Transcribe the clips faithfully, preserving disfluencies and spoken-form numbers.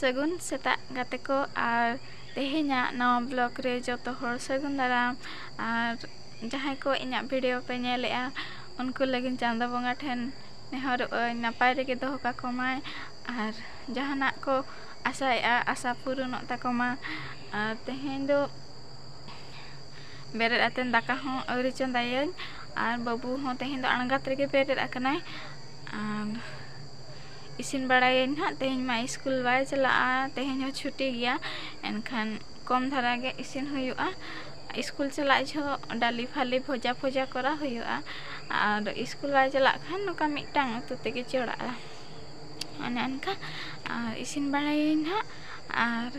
ᱥᱟᱹᱜᱩᱱ ᱥᱮᱛᱟᱜ ᱜᱟᱛᱮ ᱠᱚ, ᱟᱨ ᱛᱮᱦᱮᱧᱟᱜ ᱱᱟᱣᱟ vlog ᱨᱮ ᱡᱚᱛᱚ ᱦᱚᱲ ᱥᱟᱹᱜᱩᱱ ᱫᱟᱨᱟᱢ᱾ ᱟᱨ ᱡᱟᱦᱟᱸᱭ ᱠᱚ ᱤᱧᱟᱹᱜ video ᱯᱮ ᱧᱮᱞᱮᱜᱼᱟ, ᱩᱱᱠᱩ ᱞᱟᱹᱜᱤᱫ ᱪᱟᱸᱫᱚ ᱵᱚᱸᱜᱟ ᱴᱷᱮᱱ ᱱᱮᱦᱚᱨᱚᱜ ᱟᱹᱧ, ᱱᱟᱯᱟᱭ ᱨᱮᱜᱮ ᱫᱚᱦᱚ ᱠᱟᱠᱚ ᱢᱟᱭ, ᱟᱨ ᱡᱟᱦᱟᱱᱟᱜ ᱠᱚ ᱟᱥᱟᱭᱮᱜᱼᱟ, ᱟᱥᱟ ᱯᱩᱨᱩᱱᱚᱜ ᱛᱟᱠᱚ ᱢᱟ᱾ ᱟᱨ ᱛᱮᱦᱮᱧ ᱫᱚ ᱵᱮᱨᱮᱫ ᱟᱛᱮᱱ ᱫᱟᱠᱟ ᱦᱚᱸ ᱟᱹᱣᱨᱤ ᱪᱚᱸᱫᱟᱭᱟᱹᱧ, ᱟᱨ ᱵᱟᱹᱵᱩ ᱦᱚᱸ ᱛᱮᱦᱮᱧ ᱫᱚ ᱟᱬᱜᱟᱛ ᱨᱮᱜᱮ ᱵᱮᱨᱮᱫ ᱟᱠᱟᱱᱟᱭ᱾ ᱟᱨ ᱤᱥᱤᱱ ᱵᱟᱲᱟᱭᱟᱹᱧ ᱱᱟᱦᱟᱜ, ᱛᱮᱦᱮᱧ ᱢᱟ ᱥᱠᱩᱞ ᱵᱟᱭ ᱪᱟᱞᱟᱜᱼᱟ, ᱛᱮᱦᱮᱧ ᱦᱚᱸ ᱪᱷᱩᱴᱤ ᱜᱮᱭᱟ, ᱮᱱᱠᱷᱟᱱ ᱠᱚᱢ ᱫᱷᱟᱨᱟ ᱜᱮ ᱤᱥᱤᱱ ᱦᱩᱭᱩᱜᱼᱟ᱾ ᱥᱠᱩᱞ ᱪᱟᱞᱟᱜ ᱡᱚᱦᱚᱜ ᱰᱟᱹᱞᱤ ᱯᱷᱟᱹᱞᱤ ᱵᱷᱚᱡᱟ ᱯᱷᱚᱡᱟ ᱠᱚᱨᱟᱣ ᱦᱩᱭᱩᱜᱼᱟ, ᱟᱨ ᱥᱠᱩᱞ ᱵᱟᱭ ᱪᱟᱞᱟᱜ ᱠᱷᱟᱱ ᱱᱚᱝᱠᱟ ᱢᱤᱫᱴᱟᱝ ᱩᱛᱩ ᱛᱮᱜᱮ ᱪᱚᱲᱟᱜᱼᱟ, ᱚᱱᱮ ᱚᱱᱠᱟ᱾ ᱟᱨ ᱤᱥᱤᱱ ᱵᱟᱲᱟᱭᱟᱹᱧ ᱱᱟᱦᱟᱜ, ᱟᱨ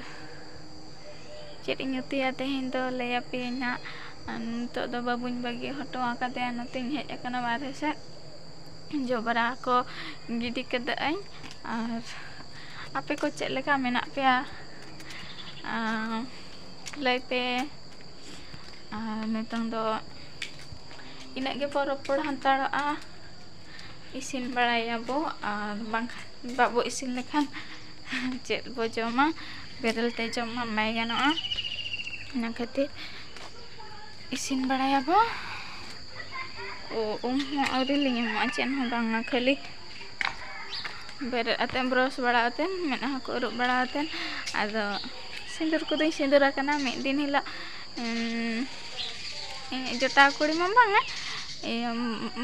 ᱪᱮᱫ ᱤᱧ ᱩᱛᱩᱭᱟ ᱛᱮᱦᱮᱧ ᱫᱚ ᱞᱟᱹᱭᱟᱯᱮᱭᱟᱹᱧ ᱱᱟᱦᱟᱜ᱾ ᱟᱨ ᱱᱤᱛᱚᱜ ᱫᱚ ᱵᱟᱹᱵᱩᱧ ᱵᱟᱹᱜᱤ ᱦᱚᱴᱚ ᱟᱠᱟᱫᱮᱭᱟ, ᱱᱚᱛᱮᱧ ᱦᱮᱡ ᱟᱠᱟᱱᱟ ᱵᱟᱨᱦᱮ ᱥᱮᱫ, ᱡᱚᱵᱨᱟ ᱠᱚ ᱜᱤᱰᱤ ᱠᱟᱹᱫᱟᱹᱧ᱾ ᱟᱨ ᱟᱯᱮ ᱠᱚ ᱪᱮᱫ ᱞᱮᱠᱟ ᱢᱮᱱᱟᱜ ᱯᱮᱭᱟ? ᱟᱨ ᱞᱟᱹᱭ ᱯᱮ᱾ ᱟᱨ ᱱᱤᱛᱚᱝ ᱫᱚ ᱤᱱᱟᱹᱜ ᱜᱮ ᱯᱚᱨᱚᱵᱽ ᱯᱚᱲ ᱦᱟᱛᱟᱲᱚᱜᱼᱟ᱾ ᱤᱥᱤᱱ ᱵᱟᱲᱟᱭᱟᱵᱚ, ᱟᱨ ᱵᱟᱝᱠᱷᱟᱱ ᱵᱟᱵᱚ ᱤᱥᱤᱱ ᱞᱮᱠᱷᱟᱱ ᱪᱮᱫ ᱵᱚ ᱡᱚᱢᱟ? ᱵᱮᱨᱮᱞ ᱛᱮ ᱡᱚᱢ ᱢᱟ ᱵᱟᱭ ᱜᱟᱱᱚᱜᱼᱟ᱾ ᱚᱱᱟ ᱠᱷᱟᱹᱛᱤᱨ ᱤᱥᱤᱱ ᱵᱟᱲᱟᱭᱟᱵᱚ᱾ ᱳ, ᱩᱢ ᱦᱚᱸ ᱟᱹᱣᱨᱤ ᱞᱤᱧ ᱩᱢᱚᱜᱼᱟ, ᱪᱮᱫ ᱦᱚᱸ ᱵᱟᱝᱟ, ᱠᱷᱟᱹᱞᱤ ᱵᱮᱨᱮᱫ ᱟᱛᱮᱫ, ᱵᱨᱟᱥ ᱵᱟᱲᱟ ᱟᱛᱮᱫ, ᱢᱮᱫᱦᱟ ᱠᱚ ᱟᱹᱨᱩᱵ ᱵᱟᱲᱟ ᱟᱛᱮᱫ, ᱟᱫᱚ ᱥᱤᱸᱫᱩᱨ ᱠᱚᱫᱚᱧ ᱥᱤᱸᱫᱩᱨ ᱟᱠᱟᱱᱟ᱾ ᱢᱤᱫ ᱫᱤᱱ ᱦᱤᱞᱳᱜ, ᱩᱸ, ᱤᱧ ᱡᱚᱴᱟᱣ ᱠᱩᱲᱤ ᱢᱟ ᱵᱟᱝᱟ, ᱤᱭᱟᱹ,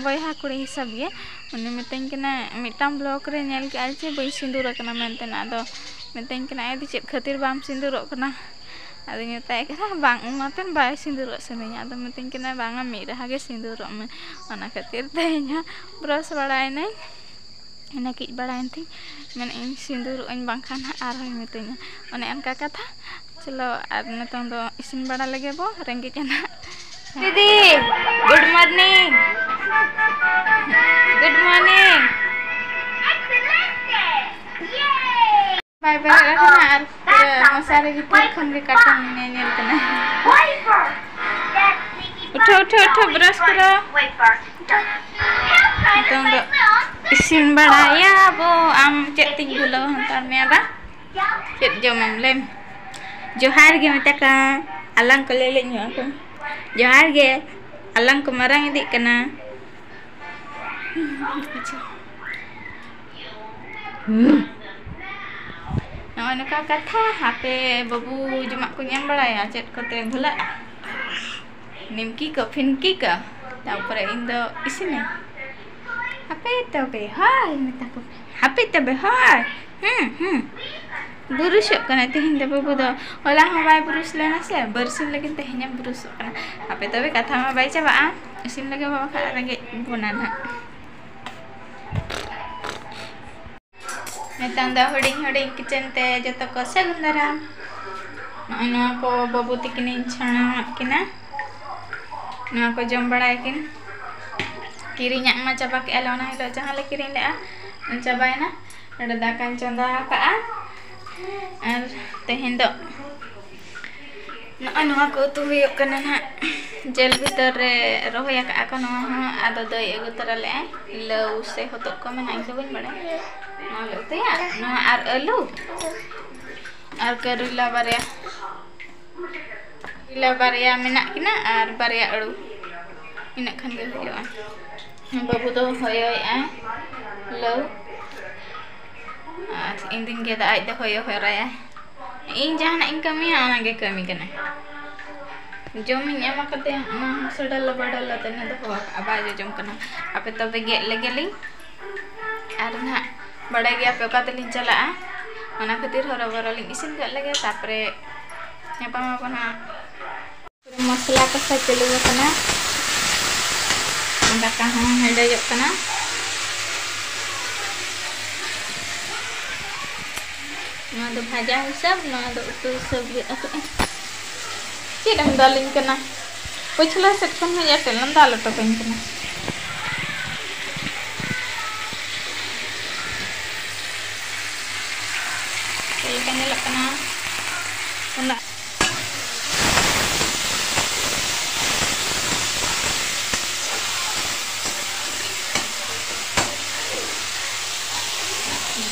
ᱵᱚᱭᱦᱟ ᱠᱩᱲᱤ ᱦᱤᱥᱟᱹᱵ ᱜᱮ, ᱩᱱᱤ ᱢᱤᱛᱟᱹᱧ ᱠᱟᱱᱟ, ᱢᱤᱫᱴᱟᱝ vlog ᱨᱮ ᱧᱮᱞ ᱠᱮᱜᱼᱟᱭ ᱡᱮ ᱵᱟᱹᱧ ᱥᱤᱸᱫᱩᱨ ᱟᱠᱟᱱᱟ ᱢᱮᱱᱛᱮ᱾ ᱟᱫᱚ ᱢᱤᱛᱟᱹᱧ ᱠᱟᱱᱟ, "ᱮ ᱫᱤ, ᱪᱮᱫ ᱠᱷᱟᱹᱛᱤᱨ ᱵᱟᱢ ᱥᱤᱸᱫᱩᱨᱚᱜ ᱠᱟᱱᱟ?" ᱟᱫᱚᱧ ᱢᱮᱛᱟᱭ ᱠᱟᱱᱟ, "ᱵᱟᱝ ᱩᱢ ᱟᱛᱮᱫ ᱵᱟᱭ ᱥᱤᱸᱫᱩᱨᱚᱜ ᱥᱟᱱᱟᱧᱟ᱾" ᱟᱫᱚ ᱢᱤᱛᱟᱹᱧ ᱠᱟᱱᱟᱭ, "ᱵᱟᱝᱟ, ᱢᱤᱫ ᱨᱟᱦᱟ ᱜᱮ ᱥᱤᱸᱫᱩᱨᱚᱜ ᱢᱮ᱾" ᱚᱱᱟ ᱠᱷᱟᱹᱛᱤᱨ ᱛᱮ ᱤᱧ ᱦᱚᱸ ᱵᱨᱟᱥ ᱵᱟᱲᱟᱭᱮᱱᱟᱹᱧ, ᱱᱟᱹᱠᱤᱡ ᱵᱟᱲᱟᱭᱮᱱ ᱛᱤᱧ, ᱢᱮᱱᱮᱫ ᱟᱹᱧ ᱥᱤᱸᱫᱩᱨᱚᱜ ᱟᱹᱧ, ᱵᱟᱝᱠᱷᱟᱱ ᱦᱟᱸᱜ ᱟᱨᱦᱚᱸᱭ ᱢᱤᱛᱟᱹᱧᱟ᱾ ᱚᱱᱮ ᱚᱱᱠᱟ ᱠᱟᱛᱷᱟ᱾ ᱪᱚᱞᱚ, ᱟᱨ ᱱᱤᱛᱚᱝ ᱫᱚ ᱤᱥᱤᱱ ᱵᱟᱲᱟ ᱞᱮᱜᱮ ᱵᱚ, ᱨᱮᱸᱜᱮᱡ ᱟᱱᱟ᱾ ᱫᱤᱫᱤ, good morning. Good morning. ᱵᱟᱭ ᱵᱮᱨᱮᱫ ᱟᱠᱟᱱᱟ ᱟᱨ ᱯᱩᱨᱟᱹ ᱢᱚᱥᱟᱨᱤ ᱵᱷᱤᱛᱤᱨ ᱠᱷᱚᱱ ᱜᱮ ᱠᱟᱴᱩᱱ ᱧᱮᱧᱮᱞ ᱠᱟᱱᱟ᱾ ᱩᱴᱷᱟᱹ, ᱩᱴᱷᱟᱹ, ᱩᱴᱷᱟᱹ, brush ᱠᱚᱨᱚ᱾ ᱱᱤᱛᱚᱝ ᱫᱚ ᱤᱥᱤᱱ ᱵᱟᱲᱟᱭᱟ ᱵᱚ᱾ ᱟᱢ ᱪᱮᱫ ᱛᱤᱧ ᱵᱷᱩᱞᱟᱹᱣ ᱦᱟᱛᱟᱲ ᱢᱮᱭᱟ ᱫᱟ? ᱪᱮᱫ ᱡᱚᱢᱟᱢ ᱞᱟᱹᱭ ᱢᱮ? ᱡᱚᱦᱟᱨ ᱜᱮ ᱢᱮᱛᱟ ᱠᱚᱣᱟ᱾ ᱟᱞᱟᱝ ᱠᱚ ᱞᱟᱹᱭ ᱞᱮᱫ ᱧᱚᱜ ᱟᱠᱚ᱾ ᱡᱚᱦᱟᱨ ᱜᱮ᱾ ᱟᱞᱟᱝ ᱠᱚ ᱢᱟᱨᱟᱝ ᱤᱫᱤᱜ ᱠᱟᱱᱟ᱾ ᱱᱚᱜᱼᱚᱭ ᱱᱚᱝᱠᱟ ᱠᱟᱛᱷᱟ, ᱦᱟᱯᱮ ᱵᱟᱹᱵᱩ ᱡᱚᱢᱟᱜ ᱠᱚᱧ ᱮᱢ ᱵᱟᱲᱟᱭᱟ, ᱪᱮᱫ ᱠᱚᱛᱮ ᱵᱷᱩᱞᱟᱹᱜᱼᱟ᱾ ᱱᱤᱢᱠᱤ ᱠᱚ, ᱯᱷᱤᱱᱠᱤ ᱠᱚ, ᱛᱟᱨᱯᱚᱨᱮ ᱤᱧ ᱫᱚ ᱤᱥᱤᱱᱟᱹᱧ᱾ ᱦᱟᱯᱮ ᱛᱚᱵᱮ, ᱦᱳᱭ, ᱢᱮᱛᱟ ᱠᱚ ᱯᱮ᱾ ᱦᱟᱯᱮ ᱛᱚᱵᱮ, ᱦᱳᱭ᱾ ᱦᱩᱸ, ᱦᱩᱸ᱾ ᱵᱩᱨᱩᱥᱚᱜ ᱠᱟᱱᱟᱭ ᱛᱮᱦᱮᱧ ᱫᱚ ᱵᱟᱹᱵᱩ ᱫᱚ᱾ ᱦᱚᱞᱟ ᱦᱚᱸ ᱵᱟᱭ ᱵᱩᱨᱩᱥ ᱞᱮᱱᱟ ᱥᱮ, ᱵᱟᱹᱨᱥᱤᱧ ᱞᱟᱹᱜᱤᱫ ᱛᱮᱦᱮᱧᱮ ᱵᱩᱨᱩᱥᱚᱜ ᱠᱟᱱᱟ᱾ ᱦᱟᱯᱮ ᱛᱚᱵᱮ, ᱠᱟᱛᱷᱟ ᱢᱟ ᱵᱟᱭ ᱪᱟᱵᱟᱜᱼᱟ᱾ ᱤᱥᱤᱱ ᱞᱟᱹᱜᱤᱫ ᱵᱟᱵᱟ ᱠᱷᱟᱡ ᱨᱮᱸᱜᱮᱡ ᱵᱚᱱᱟ ᱱᱟᱦᱟᱜ᱾ ᱱᱤᱛᱚᱝ ᱫᱚ ᱦᱩᱰᱤᱧ ᱦᱩᱰᱤᱧ ᱠᱤᱪᱮᱱ ᱛᱮ ᱡᱚᱛᱚ ᱠᱚ ᱥᱟᱹᱜᱩᱱ ᱫᱟᱨᱟᱢ᱾ ᱱᱚᱜᱼᱚᱭ ᱱᱚᱣᱟ ᱠᱚ ᱵᱟᱹᱵᱩ ᱛᱤᱠᱤᱱᱤᱧ ᱪᱷᱟᱬᱟᱣᱟᱫ ᱠᱤᱱᱟ᱾ ᱱᱚᱣᱟ ᱠᱚ ᱡᱚᱢ ᱵᱟᱲᱟᱭᱟᱠᱤᱱ᱾ ᱠᱤᱨᱤᱧᱟᱜ ᱢᱟ ᱪᱟᱵᱟ ᱠᱮᱜᱼᱟ ᱞᱮ, ᱚᱱᱟ ᱦᱤᱞᱳᱜ ᱡᱟᱦᱟᱸ ᱞᱮ ᱠᱤᱨᱤᱧ ᱞᱮᱜᱼᱟ, ᱪᱟᱵᱟᱭᱮᱱᱟ᱾ ᱱᱚᱰᱮ ᱫᱟᱠᱟᱧ ᱪᱚᱸᱫᱟ ᱟᱠᱟᱜᱼᱟ᱾ ᱟᱨ ᱛᱮᱦᱮᱧ ᱫᱚ ᱱᱚᱜᱼᱚᱭ ᱱᱚᱣᱟ ᱠᱚ ᱩᱛᱩ ᱦᱩᱭᱩᱜ ᱠᱟᱱᱟ ᱱᱟᱦᱟᱜ᱾ ᱡᱮᱞ ᱵᱷᱤᱛᱟᱹᱨ ᱨᱮ ᱨᱚᱦᱚᱭ ᱟᱠᱟᱜᱼᱟ ᱠᱚ ᱱᱚᱣᱟ ᱦᱚᱸ, ᱟᱫᱚ ᱫᱟᱹᱭ ᱟᱹᱜᱩ ᱛᱚᱨᱟ ᱞᱮᱜᱼᱟᱭ᱾ ᱞᱟᱹᱣ ᱥᱮ ᱦᱚᱛᱚᱫ ᱠᱚ ᱢᱮᱱᱟᱜᱼᱟ, ᱤᱧ ᱫᱚ ᱵᱟᱹᱧ ᱵᱟᱲᱟᱭᱟ᱾ ᱱᱚᱣᱟ ᱞᱮ ᱩᱛᱩᱭᱟ, ᱱᱚᱣᱟ ᱟᱨ ᱟᱹᱞᱩ ᱟᱨ ᱠᱟᱨᱤᱞᱟ ᱵᱟᱨᱭᱟ᱾ ᱠᱟᱨᱤᱞᱟ ᱵᱟᱨᱭᱟ ᱢᱮᱱᱟᱜ ᱠᱤᱱᱟ ᱟᱨ ᱵᱟᱨᱭᱟ ᱟᱹᱲᱩ, ᱤᱱᱟᱹᱜ ᱠᱷᱟᱱ ᱜᱮ ᱦᱩᱭᱩᱜᱼᱟ᱾ ᱵᱟᱹᱵᱩ ᱫᱚ ᱦᱚᱭᱚᱭᱮᱜᱼᱟᱭ ᱞᱟᱹᱣ, ᱟᱨ ᱤᱧ ᱫᱩᱧ ᱜᱮᱫᱟ, ᱟᱡ ᱫᱚ ᱦᱚᱭᱚ ᱦᱚᱨᱟᱭᱟᱭ᱾ ᱤᱧ ᱡᱟᱦᱟᱱᱟᱜ ᱤᱧ ᱠᱟᱹᱢᱤᱭᱟ, ᱚᱱᱟᱜᱮ ᱠᱟᱹᱢᱤ ᱠᱟᱱᱟᱭ᱾ ᱡᱚᱢᱤᱧ ᱮᱢ ᱟᱠᱟᱫᱮᱭᱟ, ᱚᱱᱟ ᱦᱚᱸ ᱥᱚᱰᱟ ᱞᱚᱵᱟ ᱰᱟᱞᱟ ᱛᱮ ᱫᱚᱦᱚ ᱟᱠᱟᱜᱼᱟ, ᱵᱟᱭ ᱡᱚᱡᱚᱢ ᱠᱟᱱᱟ᱾ ᱟᱯᱮ ᱛᱚᱵᱮ ᱜᱮᱫ ᱞᱮᱜᱮ ᱞᱤᱧ, ᱟᱨ ᱱᱟᱦᱟᱜ ᱵᱟᱲᱟᱭ ᱜᱮᱭᱟ ᱯᱮ ᱚᱠᱟ ᱛᱮᱞᱤᱧ ᱪᱟᱞᱟᱜᱼᱟ, ᱚᱱᱟ ᱠᱷᱟᱹᱛᱤᱨ ᱦᱚᱨᱚᱵᱚᱨᱚ ᱞᱤᱧ ᱤᱥᱤᱱ ᱠᱟᱜ ᱞᱮᱜᱮ, ᱛᱟᱨᱯᱚᱨᱮ ᱧᱟᱯᱟᱢ ᱟᱵᱚᱱ ᱦᱟᱸᱜ᱾ ᱢᱚᱥᱞᱟ ᱠᱚᱥᱟ ᱪᱟᱹᱞᱩ ᱟᱠᱟᱱᱟ, ᱫᱟᱠᱟ ᱦᱚᱸ ᱦᱮᱰᱮᱡᱚᱜ ᱠᱟᱱᱟ᱾ ᱱᱚᱣᱟ ᱫᱚ ᱵᱷᱟᱡᱟ ᱦᱤᱥᱟᱹᱵ, ᱱᱚᱣᱟ ᱫᱚ ᱩᱛᱩ ᱦᱤᱥᱟᱹᱵ ᱜᱮ ᱟᱹᱜᱩᱜᱼᱟ᱾ ᱪᱮᱫ ᱮᱢ ᱫᱟᱞᱤᱧ ᱠᱟᱱᱟ? ᱯᱟᱹᱪᱷᱞᱟᱹ ᱥᱮᱫ ᱠᱷᱚᱱ ᱦᱚᱸ ᱮᱴᱮᱞ ᱮᱢ ᱫᱟᱞ ᱦᱚᱴᱚ ᱠᱟᱹᱧ ᱠᱟᱱᱟ᱾ ᱪᱮᱫ ᱞᱮᱠᱟ ᱧᱮᱞᱚᱜ ᱠᱟᱱᱟ? ᱚᱱᱟ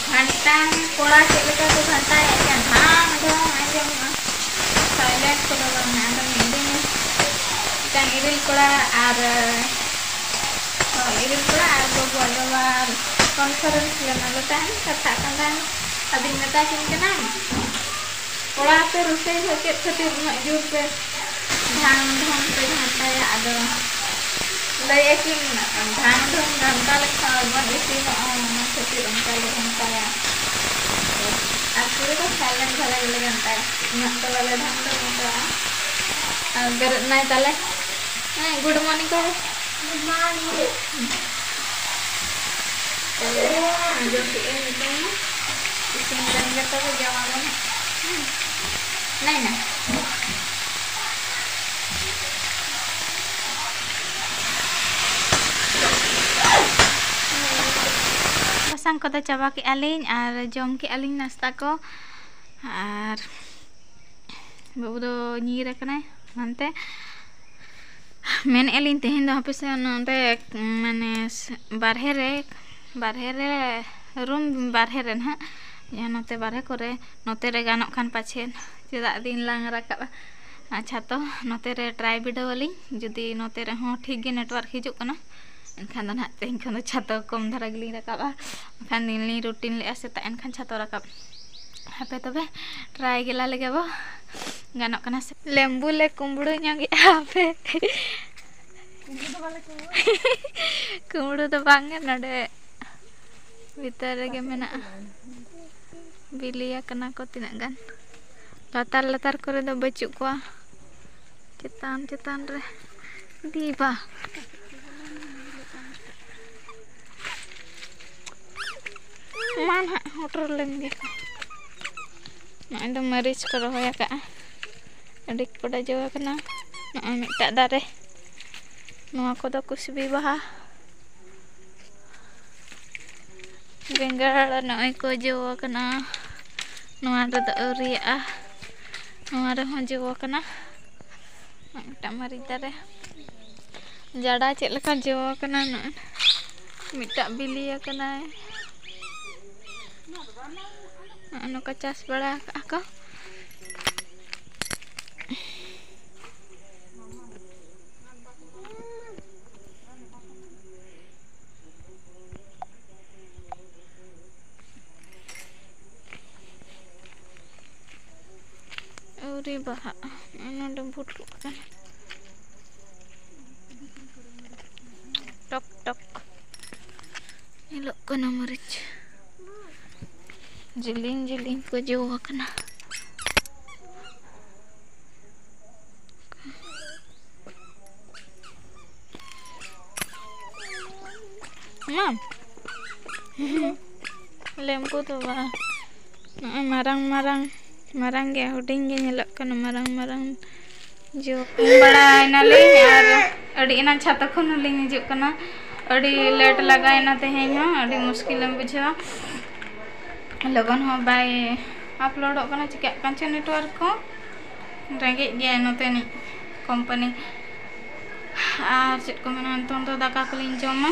ᱜᱷᱟᱱᱴᱟᱝ ᱠᱚ ᱠᱚᱲᱟ ᱪᱮᱫ ᱞᱮᱠᱟ ᱠᱚ ᱜᱷᱟᱱᱴᱟᱭᱮᱫ ᱠᱟᱱ, ᱰᱷᱟᱝ ᱰᱷᱚᱝ ᱟᱸᱡᱚᱢᱚᱜᱼᱟ᱾ Silent ᱠᱚᱫᱚ ᱵᱟᱝᱟ᱾ ᱟᱫᱚ ᱢᱤᱫ ᱫᱤᱱ ᱢᱤᱫᱴᱟᱝ ᱤᱨᱤᱞ ᱠᱚᱲᱟ ᱟᱨ, ᱦᱳᱭ, ᱤᱨᱤᱞ ᱠᱚᱲᱟ ᱟᱨ ᱵᱟᱹᱵᱩ ᱟᱡ ᱵᱟᱵᱟ conference ᱞᱮᱱᱟ ᱞᱮ ᱛᱟᱦᱮᱸᱱ, ᱠᱟᱛᱷᱟᱜ ᱠᱟᱱ ᱛᱟᱦᱮᱸᱱ᱾ ᱟᱫᱚᱧ ᱢᱮᱛᱟ ᱠᱤᱱ ᱠᱟᱱᱟ, ᱠᱚᱲᱟ ᱟᱯᱮ ᱨᱩᱥᱟᱹᱭ ᱦᱚᱸ ᱪᱮᱫ ᱠᱷᱟᱹᱛᱤᱨ ᱩᱱᱟᱹᱜ ᱡᱳᱨ ᱯᱮ ᱰᱷᱟᱝ ᱰᱷᱚᱝ ᱯᱮ ᱜᱷᱟᱱᱴᱟᱭᱟ? ᱟᱫᱚ ᱞᱟᱹᱭ ᱟᱹᱠᱤᱱ, ᱰᱷᱟᱝ ᱰᱷᱚᱝ ᱜᱷᱟᱱᱴᱟ ᱞᱮᱠᱷᱟᱱ ᱵᱟᱵᱚᱱ ᱤᱥᱤᱱᱚᱜᱼᱟ, ᱚᱱᱟ ᱠᱷᱟᱹᱛᱤᱨ ᱚᱱᱠᱟ ᱞᱮ ᱜᱷᱟᱱᱴᱟᱭᱟ᱾ ᱟᱨ ᱠᱩᱲᱤ ᱫᱚ silent ᱫᱷᱟᱨᱟ ᱜᱮᱞᱮ ᱜᱷᱟᱱᱴᱟᱭᱟ, ᱩᱱᱟᱹᱜ ᱫᱚ ᱵᱟᱞᱮ ᱰᱷᱟᱝ ᱰᱷᱚᱝ ᱠᱟᱜᱼᱟ᱾ ᱟᱨ ᱵᱮᱨᱮᱫ ᱱᱟᱭ ᱛᱟᱞᱮ᱾ ᱦᱮᱸ, good morning ᱠᱚ᱾ Good morning. ᱟᱸᱡᱚᱢ ᱠᱮᱫ ᱟᱹᱧ ᱱᱤᱛᱚᱝ ᱢᱟ᱾ ᱤᱥᱤᱱ ᱞᱮᱱ ᱜᱮ ᱛᱚᱵᱮ ᱡᱚᱢ ᱟᱵᱚᱱ ᱦᱟᱸᱜ᱾ ᱦᱩᱸ᱾ ᱞᱟᱹᱭ ᱢᱮ᱾ ᱵᱟᱥᱟᱝ ᱠᱚᱫᱚ ᱪᱟᱵᱟ ᱠᱮᱜᱼᱟ ᱞᱤᱧ ᱟᱨ ᱡᱚᱢ ᱠᱮᱜᱼᱟ ᱞᱤᱧ ᱱᱟᱥᱛᱟ ᱠᱚ᱾ ᱟᱨ ᱵᱟᱹᱵᱩ ᱫᱚ ᱧᱤᱨ ᱟᱠᱟᱱᱟᱭ ᱦᱟᱱᱛᱮ᱾ ᱢᱮᱱᱮᱫᱼᱟ ᱞᱤᱧ ᱛᱮᱦᱮᱧ ᱫᱚ ᱦᱟᱯᱮ ᱥᱮ ᱱᱚᱸᱰᱮ, ᱢᱟᱱᱮ, ᱵᱟᱨᱦᱮ ᱨᱮ, ᱵᱟᱨᱦᱮ ᱨᱮ, room ᱵᱟᱨᱦᱮ ᱨᱮ ᱱᱟᱦᱟᱜ, ᱡᱟᱦᱟᱸ ᱱᱚᱛᱮ ᱵᱟᱨᱦᱮ ᱠᱚᱨᱮ, ᱱᱚᱛᱮ ᱨᱮ ᱜᱟᱱᱚᱜ ᱠᱷᱟᱱ ᱯᱟᱪᱷᱮᱫ, ᱪᱮᱫᱟᱜ ᱫᱤᱱ ᱞᱟᱝ ᱨᱟᱠᱟᱵᱼᱟ᱾ ᱟᱨ ᱪᱷᱟᱛᱚ ᱱᱚᱛᱮ ᱨᱮ try ᱵᱤᱰᱟᱹᱣ ᱟᱹᱞᱤᱧ, ᱡᱩᱫᱤ ᱱᱚᱛᱮ ᱨᱮᱦᱚᱸ ᱴᱷᱤᱠ ᱜᱮ network ᱦᱤᱡᱩᱜ ᱠᱟᱱᱟ, ᱮᱱᱠᱷᱟᱱ ᱫᱚ ᱱᱟᱦᱟᱜ ᱛᱮᱦᱮᱧ ᱠᱷᱚᱱ ᱫᱚ ᱪᱷᱟᱛᱚ ᱠᱚᱢ ᱫᱷᱟᱨᱟ ᱜᱮᱞᱤᱧ ᱨᱟᱠᱟᱵᱼᱟ᱾ ᱵᱟᱠᱷᱟᱱ ᱫᱤᱱ ᱞᱤᱧ routine ᱞᱮᱜᱼᱟ ᱥᱮᱛᱟᱜ ᱮᱱᱠᱷᱟᱱ ᱪᱷᱟᱛᱚ ᱨᱟᱠᱟᱵ᱾ ᱦᱟᱯᱮ ᱛᱚᱵᱮ, try ᱜᱮᱞᱟ ᱞᱮᱜᱮ ᱵᱚ, ᱜᱟᱱᱚᱜ ᱠᱟᱱᱟ ᱥᱮ᱾ ᱞᱮᱢᱵᱩ ᱞᱮ ᱠᱩᱢᱵᱽᱲᱩ ᱧᱚᱜᱮᱜᱼᱟ ᱦᱟᱯᱮ᱾ ᱠᱩᱢᱵᱽᱲᱩ ᱫᱚ ᱵᱟᱝ ᱜᱮ, ᱱᱚᱰᱮ ᱵᱷᱤᱛᱟᱹᱨ ᱨᱮᱜᱮ ᱢᱮᱱᱟᱜᱼᱟ᱾ ᱵᱤᱞᱤ ᱟᱠᱟᱱᱟ ᱠᱚ ᱛᱤᱱᱟᱹᱜ ᱜᱟᱱ᱾ ᱞᱟᱛᱟᱨ ᱞᱟᱛᱟᱨ ᱠᱚᱨᱮ ᱫᱚ ᱵᱟᱹᱪᱩᱜ ᱠᱚᱣᱟ᱾ ᱪᱮᱛᱟᱱ ᱪᱮᱛᱟᱱ ᱨᱮ ᱫᱤᱵᱟ᱾ ᱢᱟ ᱱᱟᱦᱟᱜ ᱦᱚᱴᱚᱨ ᱞᱮᱱ ᱜᱮ᱾ ᱱᱚᱜᱼᱚᱭ ᱫᱚ ᱢᱟᱹᱨᱤᱪ ᱠᱚ ᱨᱚᱦᱚᱭ ᱟᱠᱟᱫᱼᱟ᱾ ᱟᱹᱰᱤ ᱠᱚᱰᱟ ᱡᱚ ᱟᱠᱟᱱᱟ᱾ ᱱᱚᱜᱼᱚᱭ ᱢᱤᱫᱴᱟᱜ ᱫᱟᱨᱮ᱾ ᱱᱚᱣᱟ ᱠᱚᱫᱚ ᱠᱩᱥᱵᱤ ᱵᱟᱦᱟ᱾ ᱵᱮᱸᱜᱟᱲ ᱱᱚᱜᱼᱚᱭ ᱠᱚ ᱡᱚ ᱟᱠᱟᱱᱟ᱾ ᱱᱚᱣᱟ ᱨᱮᱫᱚ ᱟᱹᱣᱨᱤᱭᱟᱜᱼᱟ᱾ ᱱᱚᱣᱟ ᱨᱮᱦᱚᱸ ᱡᱚ ᱟᱠᱟᱱᱟ᱾ ᱢᱤᱫᱴᱟᱝ ᱢᱟᱹᱨᱤᱪ ᱫᱟᱨᱮ᱾ ᱡᱟᱰᱟ ᱪᱮᱫ ᱞᱮᱠᱟ ᱡᱚ ᱟᱠᱟᱱᱟ᱾ ᱱᱚᱜᱼᱚᱭ ᱢᱤᱫᱴᱟᱝ ᱵᱤᱞᱤ ᱟᱠᱟᱱᱟᱭ᱾ ᱱᱚᱜᱼᱚ ᱱᱚᱝᱠᱟ ᱪᱟᱥ ᱵᱟᱲᱟ ᱟᱠᱟᱫᱼᱟ ᱠᱚ᱾ ᱟᱹᱣᱨᱤ ᱵᱟᱦᱟᱜᱼᱟ, ᱱᱚᱰᱮ ᱵᱷᱩᱴᱩᱜ ᱠᱟᱱᱟ᱾ ᱴᱚᱠ ᱴᱚᱠ ᱧᱮᱞᱚᱜ ᱠᱟᱱᱟ ᱢᱟᱹᱨᱤᱪ᱾ ᱡᱮᱞᱮᱧ ᱡᱮᱞᱮᱧ ᱠᱚ ᱡᱚ ᱟᱠᱟᱱᱟ᱾ ᱚᱱᱟ? ᱞᱮᱢᱵᱩ ᱫᱚ ᱵᱟᱝ᱾ ᱱᱚᱜᱼᱚᱭ ᱢᱟᱨᱟᱝ ᱢᱟᱨᱟᱝ, ᱢᱟᱨᱟᱝ ᱜᱮ, ᱦᱩᱰᱤᱧ ᱜᱮ ᱧᱮᱞᱚᱜ ᱠᱟᱱᱟ, ᱢᱟᱨᱟᱝ ᱢᱟᱨᱟᱝ ᱡᱚ᱾ ᱩᱢ ᱵᱟᱲᱟᱭᱮᱱᱟᱞᱤᱧ ᱟᱨ ᱟᱹᱰᱤ ᱮᱱᱟᱝ ᱪᱷᱟᱛᱟ ᱠᱷᱚᱱ ᱦᱚᱸᱞᱤᱧ ᱦᱤᱡᱩᱜ ᱠᱟᱱᱟ᱾ ᱟᱹᱰᱤ ᱞᱮᱴ ᱞᱟᱜᱟᱭᱮᱱᱟ ᱛᱮᱦᱮᱧ ᱦᱚᱸ, ᱟᱹᱰᱤ ᱢᱩᱥᱠᱤᱞᱮᱢ ᱵᱩᱡᱷᱟᱹᱣᱟ᱾ ᱞᱚᱜᱚᱱ ᱦᱚᱸ ᱵᱟᱭ ᱟᱯᱞᱳᱰᱚᱜ ᱠᱟᱱᱟ, ᱪᱤᱠᱟᱹᱜ ᱠᱟᱱ ᱪᱚ ᱱᱮᱴᱣᱟᱨᱠ ᱠᱚ᱾ ᱨᱮᱸᱜᱮᱡ ᱜᱮᱭᱟᱭ ᱱᱚᱛᱮᱱᱤᱡ ᱠᱳᱢᱯᱟᱱᱤ᱾ ᱟᱨ ᱪᱮᱫ ᱠᱚ ᱢᱮᱱᱟ, ᱱᱤᱛᱚᱝ ᱫᱚ ᱫᱟᱠᱟ ᱠᱚᱞᱤᱧ ᱡᱚᱢᱟ᱾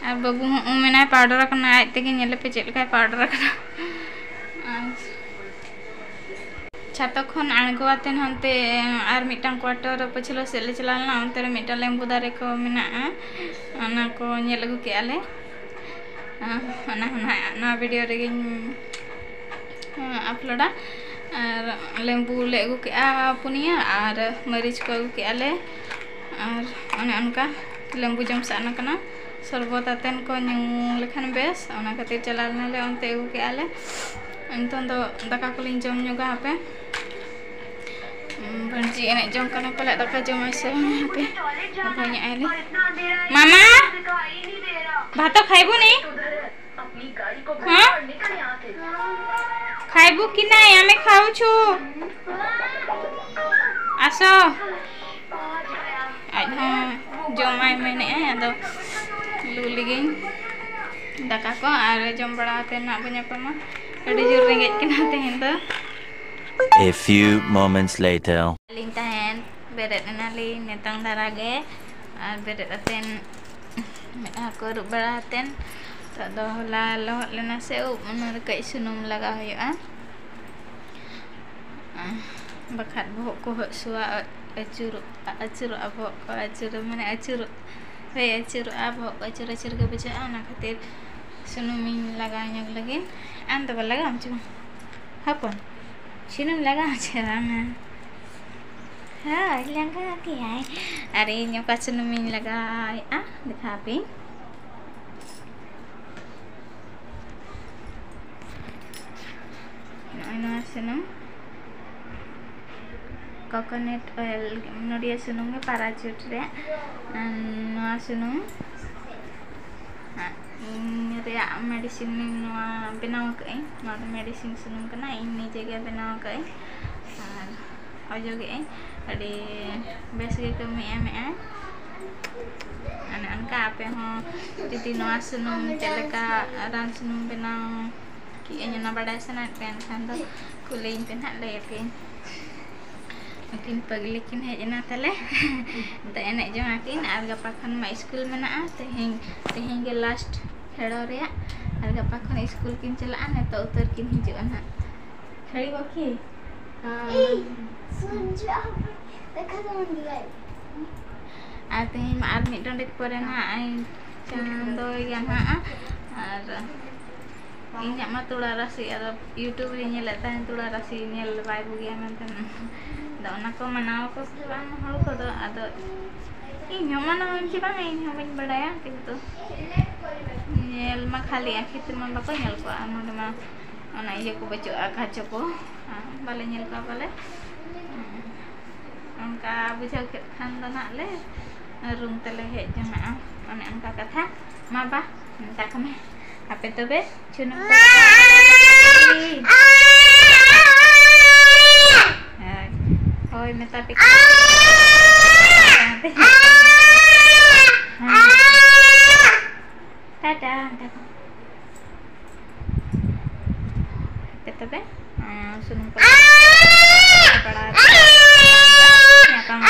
ᱟᱨ ᱵᱟᱹᱵᱩ ᱦᱚᱸ ᱩᱢ ᱮᱱᱟᱭ, ᱯᱟᱣᱰᱟᱨ ᱟᱠᱟᱱᱟ ᱟᱡ ᱛᱮᱜᱮ, ᱧᱮᱞᱮᱯᱮ ᱪᱮᱫ ᱞᱮᱠᱟᱭ ᱯᱟᱣᱰᱟᱨ ᱟᱠᱟᱱᱟ᱾ ᱟᱨ ᱪᱷᱟᱛᱟ ᱠᱷᱚᱱ ᱟᱬᱜᱚ ᱟᱛᱮ ᱦᱟᱱᱛᱮ ᱟᱨ ᱢᱤᱫᱴᱟᱝ ᱠᱳᱣᱟᱴᱟᱨ ᱯᱟᱹᱪᱷᱞᱟᱹ ᱥᱮᱫ ᱞᱮ ᱪᱟᱞᱟᱣ ᱞᱮᱱᱟ, ᱚᱱᱛᱮ ᱨᱮ ᱢᱤᱫᱴᱟᱝ ᱞᱮᱢᱵᱩ ᱫᱟᱨᱮ ᱠᱚ ᱢᱮᱱᱟᱜᱼᱟ, ᱚᱱᱟ ᱠᱚ ᱧᱮᱞ ᱟᱹᱜᱩ ᱠᱮᱜᱼᱟ ᱞᱮ᱾ ᱚᱱᱟ ᱦᱚᱸ ᱱᱟᱦᱟᱜ ᱱᱚᱣᱟ ᱵᱷᱤᱰᱤᱭᱳ ᱨᱮᱜᱮᱧ ᱟᱯᱞᱳᱰᱟ᱾ ᱟᱨ ᱞᱮᱢᱵᱩ ᱞᱮ ᱟᱹᱜᱩ ᱠᱮᱜᱼᱟ ᱯᱩᱱᱭᱟᱹ, ᱟᱨ ᱢᱟᱹᱨᱤᱪ ᱠᱚ ᱟᱹᱜᱩ ᱠᱮᱜᱼᱟ ᱞᱮ, ᱟᱨ ᱚᱱᱮ ᱚᱱᱠᱟ ᱞᱮᱢᱵᱩ ᱡᱚᱢ ᱥᱟᱱᱟ ᱠᱟᱱᱟ, ᱥᱚᱨᱵᱚᱛ ᱟᱛᱮᱱ ᱠᱚ ᱧᱩ ᱞᱮᱠᱷᱟᱱ ᱵᱮᱥ᱾ ᱚᱱᱟ ᱠᱷᱟᱹᱛᱤᱨ ᱪᱟᱞᱟᱣ ᱞᱮᱱᱟᱞᱮ, ᱚᱱᱛᱮ ᱟᱹᱜᱩ ᱠᱮᱜᱼᱟ ᱞᱮ᱾ ᱱᱤᱛᱚᱝ ᱫᱚ ᱫᱟᱠᱟ ᱠᱚᱞᱤᱧ ᱡᱚᱢ ᱧᱚᱜᱟ ᱦᱟᱯᱮ᱾ ᱩᱸ, ᱵᱷᱟᱹᱱᱡᱤ ᱮᱱᱮᱡ ᱡᱚᱝ ᱠᱟᱱᱟ ᱯᱟᱞᱮ, ᱫᱟᱠᱟ ᱡᱚᱢᱟᱭ ᱥᱮ ᱵᱟᱝ ᱦᱟᱯᱮ᱾ ᱫᱟᱠᱟ ᱧᱚᱜ ᱟᱭ ᱞᱮ᱾ ᱢᱟᱢᱟ! ଭାତ ଖାଇବୁନି? ହଁ? ଖାଇବୁ କି ନାଇଁ? ଆମେ ଖାଉଛୁ। ଆସ। ᱟᱡ ᱦᱚᱸ ᱡᱚᱢᱟᱭ ᱢᱮᱱᱮᱜᱼᱟᱭ, ᱟᱫᱚ ᱞᱩ ᱞᱮᱜᱤᱧ ᱫᱟᱠᱟ ᱠᱚ, ᱟᱨ ᱡᱚᱢ ᱵᱟᱲᱟ ᱠᱟᱛᱮ ᱱᱟᱜ ᱵᱚ ᱧᱟᱯᱟᱢᱟ᱾ ᱟᱹᱰᱤ ᱡᱳᱨ ᱨᱮᱸᱜᱮᱡ ᱠᱟᱱᱟ ᱛᱮᱦᱮᱧ ᱫᱚ᱾ A few moments later. ᱟᱹᱞᱤᱧ ᱛᱟᱦᱮᱱ, ᱵᱮᱨᱮᱫ ᱮᱱᱟᱞᱤᱧ ᱱᱤᱛᱚᱝ ᱫᱷᱟᱨᱟ ᱜᱮ, ᱟᱨ ᱵᱮᱨᱮᱫ ᱠᱟᱛᱮᱱ ᱢᱮᱫᱦᱟ ᱠᱚ ᱟᱹᱨᱩᱵ ᱵᱟᱲᱟ ᱠᱟᱛᱮᱫ, ᱱᱤᱛᱚᱜ ᱫᱚ ᱦᱚᱞᱟ ᱞᱚᱦᱚᱫ ᱞᱮᱱᱟ ᱥᱮ ᱩᱵ, ᱚᱱᱟ ᱨᱮ ᱠᱟᱹᱡ ᱥᱩᱱᱩᱢ ᱞᱟᱜᱟᱣ ᱦᱩᱭᱩᱜᱼᱟ᱾ ᱟᱨ ᱵᱟᱠᱷᱟᱡ ᱵᱚᱦᱚᱜ ᱠᱚ ᱦᱟᱹᱥᱩᱣᱟ, ᱟᱹᱪᱩᱨᱚᱜ, ᱟᱹᱪᱩᱨᱚᱜᱼᱟ ᱵᱚᱦᱚᱜ ᱠᱚ, ᱟᱹᱪᱩᱨ ᱢᱟᱱᱮ ᱟᱹᱪᱩᱨᱚᱜ, ᱦᱳᱭ, ᱟᱹᱪᱩᱨᱚᱜᱼᱟ ᱵᱚᱦᱚᱜ ᱠᱚ, ᱟᱹᱪᱩᱨ ᱟᱹᱪᱩᱨ ᱜᱮ ᱵᱩᱡᱷᱟᱹᱜᱼᱟ᱾ ᱚᱱᱟ ᱠᱷᱟᱹᱛᱤᱨ ᱥᱩᱱᱩᱢᱤᱧ ᱞᱟᱜᱟᱣ ᱧᱚᱜ ᱞᱟᱹᱜᱤᱫ᱾ ᱟᱢ ᱫᱚ ᱵᱟᱢ ᱞᱟᱜᱟᱣᱟᱢ ᱪᱮ ᱵᱟᱝ ᱦᱚᱯᱚᱱ? ᱥᱩᱱᱩᱢ ᱞᱟᱜᱟᱣ ᱪᱮ ᱵᱟᱝᱟ? ᱦᱳᱭ, ᱞᱟᱜᱟᱣ ᱜᱮᱭᱟᱭ᱾ ᱟᱨ ᱤᱧ ᱚᱠᱟ ᱥᱩᱱᱩᱢᱤᱧ ᱞᱟᱜᱟᱣᱮᱫᱼᱟ, ᱫᱮᱠᱷᱟᱣ ᱟᱯᱮᱭᱟᱹᱧ᱾ ᱱᱚᱜᱼᱚᱭ ᱱᱚᱣᱟ ᱥᱩᱱᱩᱢ, coconut oil, ᱱᱚᱰᱤᱭᱟ ᱥᱩᱱᱩᱢ ᱜᱮ ᱯᱟᱨᱟᱪᱩᱴ ᱨᱮᱭᱟᱜ᱾ ᱟᱨ ᱱᱚᱣᱟ ᱥᱩᱱᱩᱢ, ᱤᱧ ᱨᱮᱭᱟᱜ medicine ᱱᱚᱣᱟ ᱵᱮᱱᱟᱣ ᱠᱟᱜᱼᱟᱹᱧ᱾ ᱱᱚᱣᱟ ᱫᱚ medicine ᱥᱩᱱᱩᱢ ᱠᱟᱱᱟ, ᱤᱧ ᱱᱤᱡᱮ ᱜᱮ ᱵᱮᱱᱟᱣ ᱠᱟᱜᱼᱟᱹᱧ᱾ ᱟᱨ ᱚᱡᱚᱜᱮᱜᱼᱟᱹᱧ, ᱟᱹᱰᱤ ᱵᱮᱥ ᱜᱮ ᱠᱟᱹᱢᱤ ᱮᱢᱮᱜᱼᱟᱭ᱾ ᱚᱱᱮ ᱚᱱᱠᱟ ᱟᱯᱮ ᱦᱚᱸ ᱡᱩᱫᱤ ᱱᱚᱣᱟ ᱥᱩᱱᱩᱢ ᱪᱮᱫ ᱞᱮᱠᱟ ᱨᱟᱱ ᱥᱩᱱᱩᱢ ᱵᱮᱱᱟᱣ ᱠᱮᱜᱼᱟᱹᱧ, ᱚᱱᱟ ᱵᱟᱰᱟᱭ ᱥᱟᱱᱟᱭᱮᱫ ᱯᱮᱭᱟ, ᱮᱱᱠᱷᱟᱱ ᱫᱚ ᱠᱩᱞᱤᱧ ᱯᱮ ᱱᱟᱦᱟᱜ, ᱞᱟᱹᱭ ᱟᱯᱮᱭᱟᱹᱧ᱾ ᱱᱩᱠᱤᱱ ᱯᱟᱹᱜᱽᱞᱤ ᱠᱤᱱ ᱦᱮᱡ ᱮᱱᱟ ᱛᱟᱞᱮ᱾ ᱱᱤᱛᱚᱜ ᱮᱱᱮᱡ ᱡᱚᱝ ᱟᱹᱠᱤᱱ, ᱟᱨ ᱜᱟᱯᱟ ᱠᱷᱚᱱ ᱢᱟ ᱥᱠᱩᱞ ᱢᱮᱱᱟᱜᱼᱟ᱾ ᱛᱮᱦᱮᱧ, ᱛᱮᱦᱮᱧ ᱜᱮ last ᱠᱷᱮᱲᱚ ᱨᱮᱭᱟᱜ, ᱟᱨ ᱜᱟᱯᱟ ᱠᱷᱚᱱ ᱥᱠᱩᱞ ᱠᱤᱱ ᱪᱟᱞᱟᱜᱼᱟ᱾ ᱱᱤᱛᱚᱜ ᱩᱛᱟᱹᱨ ᱠᱤᱱ ᱦᱤᱡᱩᱜᱼᱟ ᱱᱟᱦᱟᱜ᱾ ᱠᱷᱟᱹᱲᱤ ᱵᱟᱹᱠᱤ? ᱦᱮᱸ᱾ ᱥᱩᱱ ᱡᱚ ᱫᱮᱠᱷᱟ ᱫᱚ ᱢᱚᱱ ᱞᱟᱭ᱾ ᱟᱨ ᱛᱮᱦᱮᱧ ᱢᱟ ᱟᱨ ᱢᱤᱫ ᱰᱚᱸᱰᱮᱠ ᱯᱚᱨᱮ ᱱᱟᱦᱟᱜ ᱤᱧ ᱪᱟᱸᱫᱚᱭᱟ ᱱᱟᱦᱟᱜ᱾ ᱟᱨ ᱤᱧᱟᱹᱜ ᱢᱟ ᱛᱚᱲᱟ ᱨᱟᱥᱮ, ᱟᱫᱚ YouTube ᱨᱮᱧ ᱧᱮᱞᱮᱫ ᱛᱟᱦᱮᱸᱫ ᱛᱚᱲᱟ ᱨᱟᱥᱮ ᱧᱮᱞ ᱵᱟᱭ ᱵᱩᱜᱤᱭᱟ ᱢᱮᱱᱛᱮ᱾ ᱟᱫᱚ ᱚᱱᱟ ᱠᱚ ᱢᱟᱱᱟᱣ ᱟᱠᱚ ᱥᱮ ᱵᱟᱝ ᱦᱚᱲ ᱠᱚᱫᱚ, ᱟᱫᱚ ᱤᱧ ᱦᱚᱸ ᱢᱟᱱᱟᱣ ᱟᱹᱧ ᱪᱮ ᱵᱟᱝ, ᱤᱧ ᱦᱚᱸ ᱵᱟᱹᱧ ᱵᱟᱲᱟᱭᱟ, ᱠᱤᱱᱛᱩ ᱧᱮᱞ ᱢᱟ ᱠᱷᱟᱹᱞᱤ ᱟᱸᱠᱷᱤ ᱛᱮᱢᱟ ᱵᱟᱠᱚ ᱧᱮᱞ ᱠᱚᱣᱟ᱾ ᱟᱨ ᱱᱚᱰᱮ ᱢᱟ ᱚᱱᱟ ᱤᱭᱟᱹ ᱠᱚ ᱵᱟᱹᱪᱩᱜᱼᱟ, ᱠᱟᱪᱚ ᱠᱚ, ᱵᱟᱞᱮ ᱧᱮᱞ ᱠᱚᱣᱟ ᱯᱟᱞᱮ᱾ ᱚᱱᱠᱟ ᱵᱩᱡᱷᱟᱹᱣ ᱠᱮᱫ ᱠᱷᱟᱱ ᱫᱚ ᱱᱟᱜ ᱞᱮ ᱨᱩᱢ ᱛᱮᱞᱮ ᱦᱮᱡ ᱡᱚᱝᱟᱜᱼᱟ᱾ ᱚᱱᱮ ᱚᱱᱠᱟ ᱠᱟᱛᱷᱟ᱾ ᱢᱟ ᱵᱟ, ᱢᱮᱛᱟ ᱠᱚ ᱢᱮ, ᱟᱯᱮ ᱛᱚᱵᱮ ᱪᱩᱱᱩ ᱠᱚ ᱦᱳᱭ, ᱦᱳᱭ, ᱢᱮᱛᱟ ᱯᱮ ᱠᱟᱱᱟ᱾ ᱦᱮᱸ᱾ ᱴᱟᱴᱟ, ᱢᱮᱛᱟ ᱠᱚ᱾ ᱦᱟᱯᱮ ᱛᱚᱵᱮ, ᱟᱸ, ᱥᱩᱱᱩᱢ ᱠᱚ ᱵᱟᱲᱟ ᱧᱟᱯᱟᱢ᱾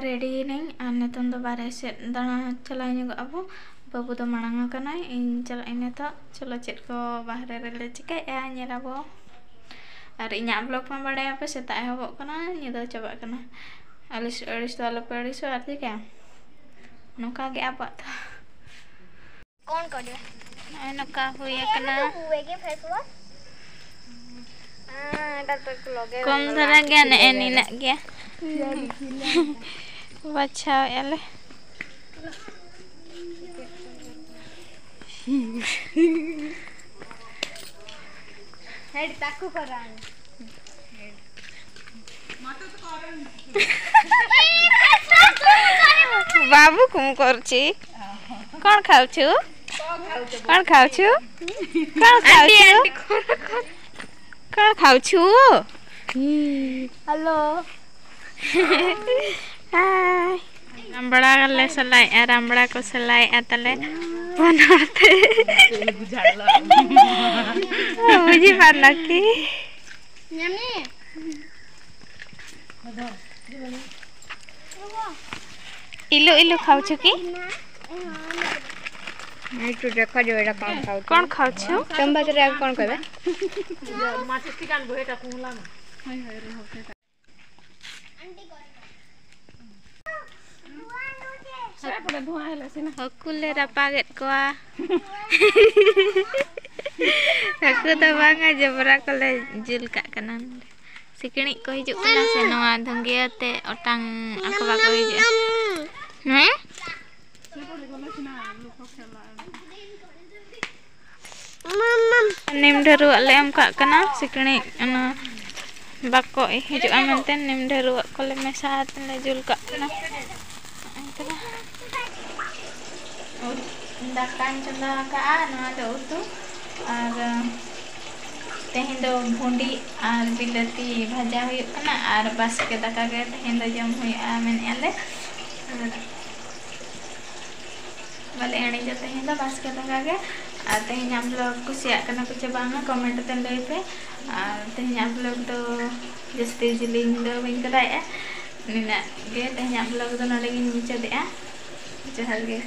ᱨᱮᱰᱤᱭᱮᱱᱟᱹᱧ ᱟᱨ ᱱᱤᱛᱚᱝ ᱫᱚ ᱵᱟᱨᱦᱮ ᱥᱮᱫ ᱫᱟᱬᱟ ᱪᱟᱞᱟᱣ ᱧᱚᱜᱚᱜ ᱟᱵᱚ᱾ ᱵᱟᱹᱵᱩ ᱫᱚ ᱢᱟᱲᱟᱝ ᱟᱠᱟᱱᱟᱭ, ᱤᱧ ᱪᱟᱞᱟᱜ ᱟᱹᱧ ᱱᱤᱛᱚᱜ᱾ ᱪᱚᱞᱚ, ᱪᱮᱫ ᱠᱚ ᱵᱟᱦᱨᱮ ᱨᱮᱞᱮ ᱪᱤᱠᱟᱹᱭᱮᱫᱼᱟ, ᱧᱮᱞ ᱟᱵᱚ᱾ ᱟᱨ ᱤᱧᱟᱹᱜ ᱵᱞᱚᱜ ᱢᱟ ᱵᱟᱲᱟᱭᱟᱯᱮ, ᱥᱮᱛᱟᱜ ᱮᱦᱚᱵᱚᱜ ᱠᱟᱱᱟ, ᱧᱤᱫᱟᱹ ᱪᱟᱵᱟᱜ ᱠᱟᱱᱟ᱾ ᱟᱹᱲᱤᱥ, ᱟᱹᱲᱤᱥ ᱫᱚ ᱟᱞᱚᱯᱮ ᱟᱹᱲᱤᱥᱚᱜᱼᱟ, ᱟᱨ ᱪᱤᱠᱟᱹᱭᱟ, ᱱᱚᱝᱠᱟ ᱜᱮ ᱟᱵᱚᱣᱟᱜ ᱫᱚ᱾ ᱱᱚᱜᱼᱚᱭ ᱱᱚᱝᱠᱟ ᱦᱩᱭ ᱟᱠᱟᱱᱟ᱾ ᱠᱚᱢ ᱫᱷᱟᱨᱟ ᱜᱮᱭᱟ, ᱱᱮᱜᱼᱮ ᱱᱤᱱᱟᱹᱜ ᱜᱮᱭᱟ᱾ ᱵᱟᱪᱷᱟᱣᱮᱫᱼᱟ ᱞᱮ᱾ ᱦᱮᱰ ତାକୁ କରାନି। ବାବୁ କଣ କରୁଛି? କ'ଣ ଖାଉଛୁ? କ'ଣ ଖାଉଛୁ? କ'ଣ ଖାଉଛୁ? କ'ଣ ଖାଉଛୁ? ହ୍ୟାଲୋ। ᱦᱟᱭ। ᱨᱟᱢᱵᱲᱟ ᱞᱮ ᱥᱟᱞᱟᱭᱮᱫᱼᱟ, ᱨᱟᱢᱵᱲᱟ ᱠᱚ ᱥᱟᱞᱟᱭᱮᱫᱼᱟ ᱛᱟᱞᱮ ᱯᱩᱱ ᱦᱚᱲ ᱛᱮ᱾ ᱵᱩᱡᱷᱤ ᱯᱟᱨᱱᱟ ᱠᱤ? ᱧᱟᱢᱮ। ଇଲୁ ଇଲୁ ଖାଉଛୁ କି? ଏଇଠୁ ଦେଖାଯିବ ଏଇଟା କ'ଣ ଖାଉଛୁ। କ'ଣ ଖାଉଛୁ? ତମ ପାଖରେ ଆଉ କ'ଣ କହିବେ? ᱦᱟᱹᱠᱩ ᱞᱮ ᱨᱟᱯᱟᱜᱮᱫ ᱠᱚᱣᱟ᱾ ᱦᱟᱹᱠᱩ ᱫᱚ ᱵᱟᱝᱟ, ᱡᱚᱵᱽᱨᱟ ᱠᱚᱞᱮ ᱡᱩᱞ ᱠᱟᱜ ᱠᱟᱱᱟ᱾ ᱥᱤᱠᱲᱤᱡ ᱠᱚ ᱦᱤᱡᱩᱜ ᱠᱟᱱᱟ ᱥᱮ, ᱱᱚᱣᱟ ᱫᱷᱩᱝᱜᱤᱭᱟᱹ ᱛᱮ ᱚᱴᱟᱝ ᱟᱠᱚ, ᱵᱟᱠᱚ ᱦᱤᱡᱩᱜᱼᱟ᱾ ᱦᱮᱸ? ᱱᱤᱢ ᱰᱷᱟᱹᱨᱣᱟᱹᱜ ᱞᱮ ᱮᱢ ᱠᱟᱜ ᱠᱟᱱᱟ, ᱥᱤᱠᱲᱤᱡ ᱚᱱᱟ ᱵᱟᱠᱚ ᱦᱤᱡᱩᱜᱼᱟ ᱢᱮᱱᱛᱮ ᱱᱤᱢ ᱰᱷᱟᱹᱨᱣᱟᱹᱜ ᱠᱚᱞᱮ ᱢᱮᱥᱟ ᱟᱛᱮ ᱞᱮ ᱡᱩᱞ ᱠᱟᱜ ᱠᱟᱱᱟ᱾ ᱫᱟᱠᱟᱧ ᱪᱚᱸᱫᱟ ᱟᱠᱟᱜᱼᱟ, ᱱᱚᱣᱟ ᱫᱚ ᱩᱛᱩ᱾ ᱟᱨ ᱛᱮᱦᱮᱧ ᱫᱚ ᱵᱷᱩᱸᱰᱤ ᱟᱨ ᱵᱤᱞᱟᱹᱛᱤ ᱵᱷᱟᱡᱟ ᱦᱩᱭᱩᱜ ᱠᱟᱱᱟ, ᱟᱨ ᱵᱟᱥᱠᱮ ᱫᱟᱠᱟ ᱜᱮ ᱛᱮᱦᱮᱧ ᱫᱚ ᱡᱚᱢ ᱦᱩᱭᱩᱜᱼᱟ ᱢᱮᱱᱮᱫᱼᱟ ᱞᱮ᱾ ᱟᱨ ᱵᱟᱞᱮ ᱮᱲᱮᱧᱟ ᱛᱮᱦᱮᱧ ᱫᱚ ᱵᱟᱥᱠᱮ ᱫᱟᱠᱟ ᱜᱮ᱾ ᱟᱨ ᱛᱮᱦᱮᱧᱟᱜ ᱵᱞᱚᱜ ᱠᱩᱥᱤᱭᱟᱜ ᱠᱟᱱᱟ ᱯᱮ ᱪᱮ ᱵᱟᱝᱟ, ᱠᱚᱢᱮᱱᱴ ᱛᱮ ᱞᱟᱹᱭ ᱯᱮ᱾ ᱟᱨ ᱛᱮᱦᱮᱧᱟᱜ ᱵᱞᱚᱜ ᱫᱚ ᱡᱟᱹᱥᱛᱤ ᱡᱤᱞᱤᱧ ᱫᱚ ᱵᱟᱹᱧ ᱠᱚᱨᱟᱣᱮᱫᱼᱟ, ᱱᱤᱱᱟᱹᱜ ᱜᱮ ᱛᱮᱦᱮᱧᱟᱜ vlog ᱫᱚ ᱱᱚᱰᱮ ᱜᱤᱧ ᱢᱩᱪᱟᱹᱫᱮᱜᱼᱟ᱾ ᱡᱚᱦᱟᱨ ᱜᱮ᱾